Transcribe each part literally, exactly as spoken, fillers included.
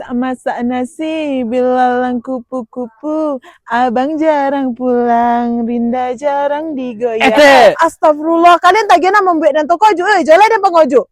Masak nasi, bilalang kupu-kupu, abang jarang pulang, rinda jarang digoyang. Etek! Astagfirullah, kalian tagiah nan mambuek nan tokoh jo, eh, jalai den pangojo.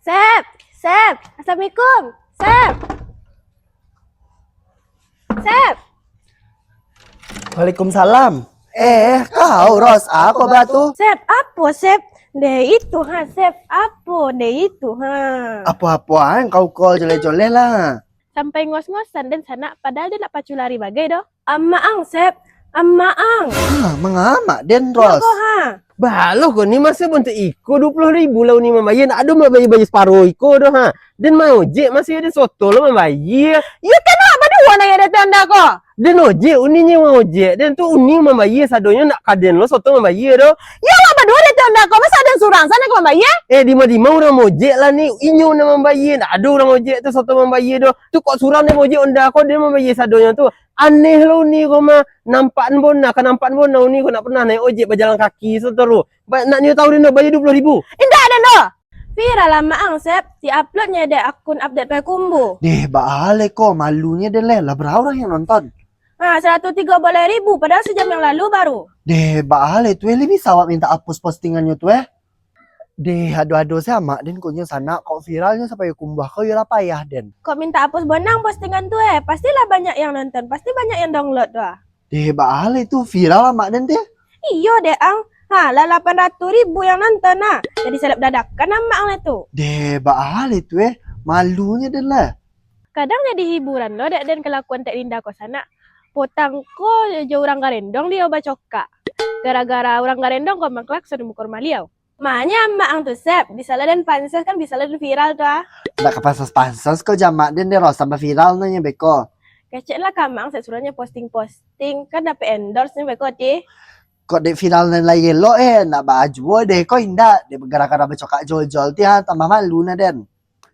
Sep, Sep, assalamualaikum, Sep. Sep. Waalaikumsalam. Eh, kau, Ros, apo batu? Sep, apo, Sep? Deh itu ha, Sep, apo deh itu ha? Apo-apoan kau ko joleh-joleh lah. Sampai ngos-ngosan den sanak, padahal den nak pacu lari bagai doh. Amak ang, Sep, amak ang. Ha, mangamak den, Ros. Ko ha. Baloh ko ni, masa bontuak iko duo puluah ribu lah uni mambayia, nak ado mambayia baju saparo iko doh ha. Den maojek masih den soto lo mambayia. Yo kan awak baduo nan iyo datang anda ko. Den ojek, uni nyewa ojek. Den tu uni mambayia sadonyo, nak ka den lo soto mambayia doh. Yo awak baduo datang anda ko, masa den surang sanak mambayia? Eh, dima-dima urang maojek lah ni, inyo nan mambayia, nak ado urang ojek tu soto mambayia doh. Tu kok surang den maojek onda ko, den mambayia sadonyo tu. Aneh lo uni ko mah, nampak bona, ka nampak bona uni ko nak pernah naik ojek bajalan kaki sataru. Ba-, nak nio tahu den doh, bayia duo puluah ribu. Indak den doh. Viral lah mak ang, Sep, di-uploadnyo dek akun Update Payakumbuh. Deh, baa lai ko, malunyo den leh, lah bara urang yang nonton? Ha, saratuih tigo baleh ribu, padahal sajam yang lalu baru. Deh, baa lai tu eh, lai bisa awak minta apus postingannyo tu eh? Deh, ado-ado se amak den ko nyo sanak, kok viralnyo sampai kumbuah ko, iyo lah payah den. Kok minta apus bonang postingan tu eh, pastilah banyak yang nonton, pasti banyak yang download tu ah. Deh, baa lai tu, viral amak den teh? Iyo deh ang, ha, lah lapan ratuih ribu yang nonton nah, jadi seleb dadakan amak ang lai tu. Deh, baa lai tu eh, malunyo den lah. Kadang jadi hiburan lo dek den kelakuan Tek Linda ko sanak. Potang ko jo urang garendong liau bacokak. Gara-gara urang garendong ko mangklakson muko rumah liau. Manya amak ang tu, Sep, bisa lah den pansos kan, bisa lah den viral tu ah. Ndak ka pansos-pansos ko jamak den, den rosan baviral nyo beko. Kecek lah ka amak ang, Sep, suruah nyo posting-posting, kan dapek endorse nyo beko ti. Kok dek viral nan lai elok eh, ndak baa juo deh ko indak, dek gara-gara bacokak jol-jol ti ah, tambah malu nah den.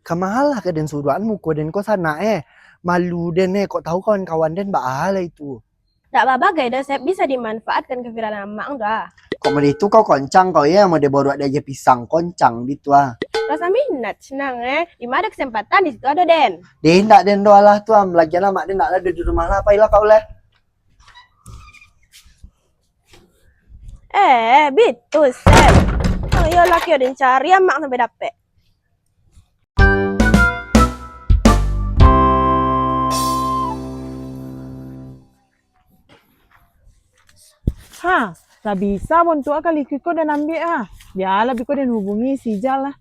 Ka ma lah ka den suruakan muko den ko sanak eh. Malu den eh, kok tahu kawan-kawan den baa lai tu. Ndak babagai doh, Sep, bisa dimanfaatkan keviralan amak ang tu ah. Kok model itu kau koncang kau eh, model boruak diagiah pisang koncang bitu ah. Rasa minat senang eh, di ma ado kesempatan di situ ado den. Deh, ndak den doh alah tu am, lagian amak den ndak ado di rumah lah, pailah kau leh. Eh, bitu, Sep. Ang iyo laki den cari amak sampai dapek. Ha, lah bisa bontuak kali ko den ambiak ah. Bialah biko den hubungi si Ijal lah.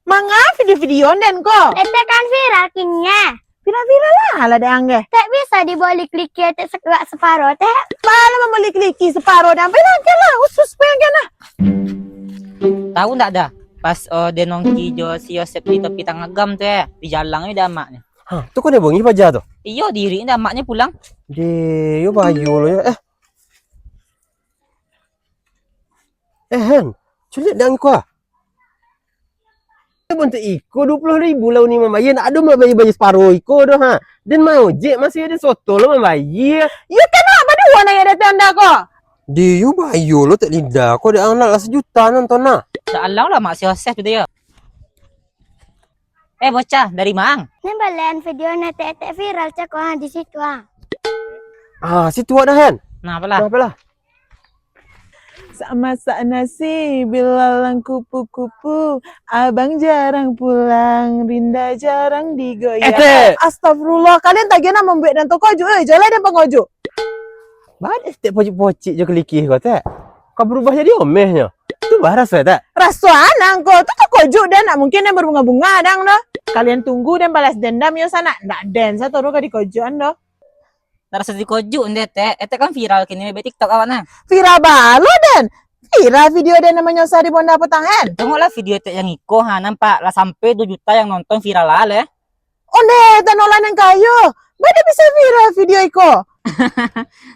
Manga video-video den ko? Etek kan viral kini eh. Viral-viral lah, lah dek ang eh. Tek bisa diboli kliki etek se-, separo tek. Malah mamboli kliki separo den. Pai lah, lah, usus pai lah. Tahu ndak dah, pas, eh, den nongki jo si Yosep di topi tangah gam tu eh, dijalang jo dek amaknyo. Ha, tu ko den bongi paja tu? Iyo, diri dek amaknyo pulang. Deh, yo bayo lo yo. Eh. Eh, Hen, culik dek ang ko ah. Bontuak iko duo puluah ribu lah uni mambayia, ndak ado mambayia baju saparo iko doh ha. Den maojek masih den soto lo mambayia. Yo kan awak baduo nan iyo datang anda ko. Deh, yo bayo lo Tek Linda ko, dek ang nak lah sajuta nonton nah. Dak alau lah mak si Yosep tu deh yo. Eh bocah, dari ma ang? Ni balian video nan etek-etek viral cako ha di situ ah. Ah, situ awak dah Hen. Nah, apalah? Nah, apalah? Sak masak nasi, bilalang kupu-kupu, abang jarang pulang, rinda jarang digoyang. Etek! Astagfirullah, kalian tagiah nan mambuek nan tokoh jo, eh, jalai den pangojo. Baa dek Tek pocik-pocik jo kelikih ko, Tek? Ka barubah jadi omehnyo. Tu baa raso, Tek? Raso anang ko, tu tokoh jo den, ndak mungkin den babunga-bunga dang doh. Kalian tunggu den balas dendam yo sanak, ndak den satoruih ka dikojoan doh. Ndak raso dikojo ndeh, Tek. Etek kan viral kini, main TikTok awak nah. Viral baa lo den. Viral video den nan manyosah di Bonda Potang Hen. Tengoklah video Etek yang iko ha, nampak lah sampai duo juta yang nonton, viral lah leh. Ondeh, tanolah nan kayo. Baa bisa viral video iko?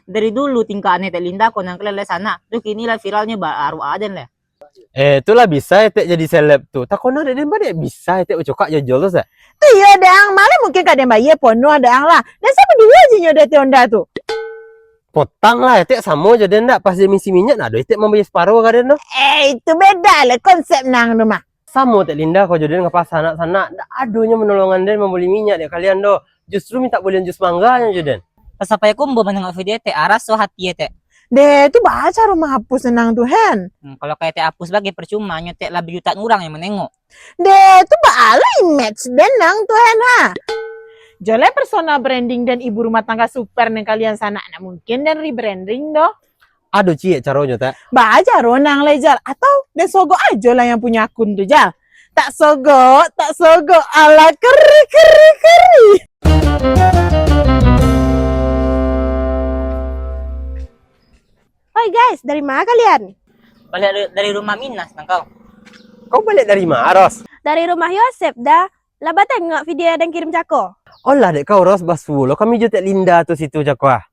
Dari dulu tingkah aneh Tek Linda ko nan kalian lai sanak. Tu kini lah viralnyo ba-, aruak aden lah. Eh, tu lah bisa Etek jadi seleb tu. Takono dek den ba dek bisa Etek bacokak jajol tu sa. Tu iyo, Dang. Malah mungkin ka den bayia pono, Dang, lah. Dan sia baduo je nyo di Honda tu. Potang lah Etek samo jo den dak. Pas den isi minyak, nah, ado Etek mambayia saparo ka den tu. Eh, itu beda lah konsep nang tu mah. Samo Tek Linda ko jo den ngapa sanak-sanak. Dak adonyo manolongan den mambali minyak dek kalian doh. Justru mintak balian jus mangga nyo jo den. Pas sampai kumbo mandanga video Etek, aras so hati Etek. Deh, tu baa caro mahapus nang tu, hen? Hmm, kalau kayak Etek hapus bagai percuma, nyo Etek lah bajutaan urang yang manengok. Deh, tu baa lah image den nang tu, hen, ha? Joleh personal branding den ibu rumah tangga super nang kalian sanak, nak mungkin den rebranding doh. Ado ciek caronyo, Tek. Baa caro nang lai, Jal? Atau den sogok ajo lah yang punyo akun tu, Jal? Tak sogok, tak sogok, ala keri, keri, keri. Oi guys, dari ma kalian? Baliak dari, dari rumah Minas, nang kau. Kau baliak dari ma, Ros? Dari rumah Yosep, Da. Lah batengok video yang den kirim cako? Olah dek kau, Ros, basuo lo kami jo Tek Linda tu situ cako, ah.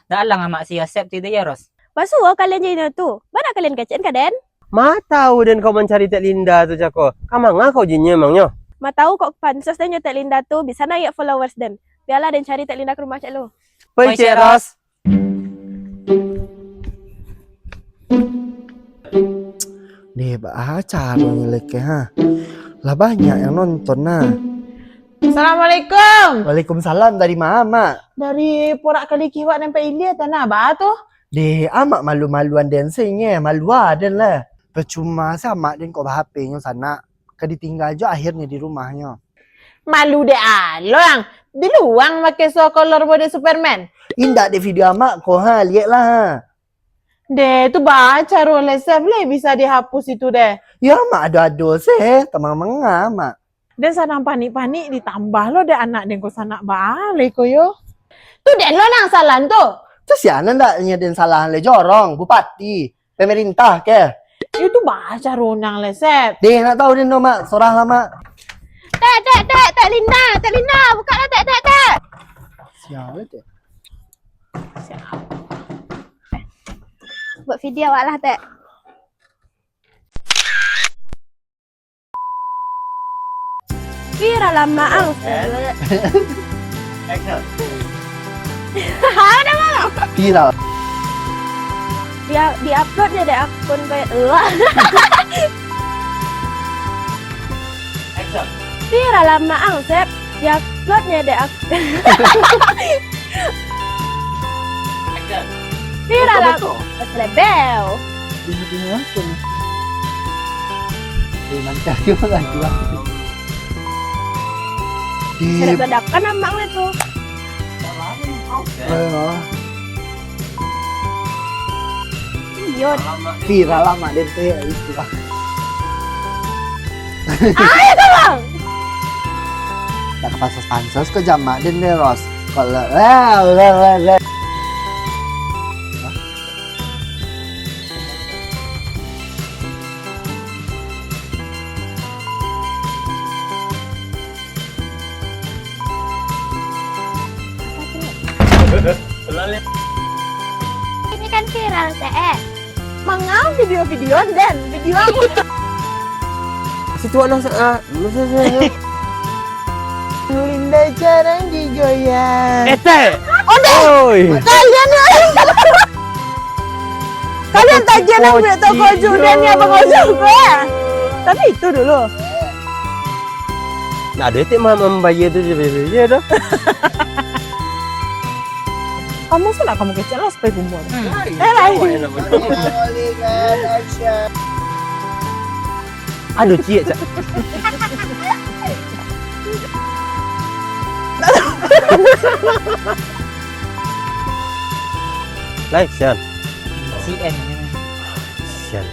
Dak alang amak si Yosep tu deh, yo, Ros. Basuo kalian jo inyo tu. Bana kalian kecek ka den? Ma tau den kau mancari Tek Linda tu cako. Ka manga kau jo inyo emangnyo? Ma tau kok pansos den jo Tek Linda tu bisa naiak followers den. Bialah den cari Tek Linda ka rumah cek lu. Poi, Poi, Cek Cek Ros. Ros. Deh, baa caronyo lekeh, ha. Lah banyak yang nonton, nah. Assalamualaikum. Waalaikumsalam. Dari ma, Mak? Dari Porak Kalikih wak nempek ilia tanah ba tu. Deh, Amak malu-maluan den sing, eh. Malu aden lah. Percuma se Amak den kok ba-H P-nyo sanak. Ka ditingga jo akhirnyo di rumahnyo. Malu dek alo ang. Di luang makai so kolor model Superman. Indak dek video Amak ko, ha, liek lah, ha. Deh, tu baa caro lai, Sep, lai bisa dihapus itu deh. Yo, Mak ado-ado se, tamang manga, Mak. Den sadang panik-panik, ditambah lo dek anak den ko sanak baa lai ko yo. Tu den lo nang salah tu. Tu sia nan dak nyo den salah lai, jorong, bupati, pemerintah ke? Itu baa caro nang lai, Sep. Deh, nak tau den tu, Mak. Sorah lah, Mak. Tek, tek, tek, Tek Linda, Tek Linda, bukak lah, Tek, Tek, Tek. Sia lai, Tek. Buek video awak lah, Tek. Viral lah, Mak, ang. Action. Ada, Mak? Viral. Dia, di-upload-nyo dek akun bae. Action. Viral lah, Mak, ang, Sep. Di-upload-nyo dek ak-, Action. Viral lah. Betul, betul. Selebel. Dengar-dengar apa ni? Eh, lancar juga lah tu lah. Di- Selebel dadakan amak lah tu. Eh, oh. Iyo. Viral lah mak den tu, ya, itu lah. Ayo, tolong. Tak pansos-pansos ko jamak den deh, Ros. Kalau, eh, eh, eh, eh. Ini kan viral, Teh. Mangau video-video dan video aku. Situ anak sa-, ah, Linda jarang digoyang. Eh, Teh. Ondeh. Oi. Kalian ni. Kalian tajam lah budak toko Juk dan ni abang Ojok tu, eh. Tapi itu dulu. Nah, duit mah mambayar tu je, bayar tu. Kamu tu nak kamu kecek lah supaya gumun. Hmm. Eh, lain. Aduh, ciek, Cak. Lai, sian. Si N. Sian.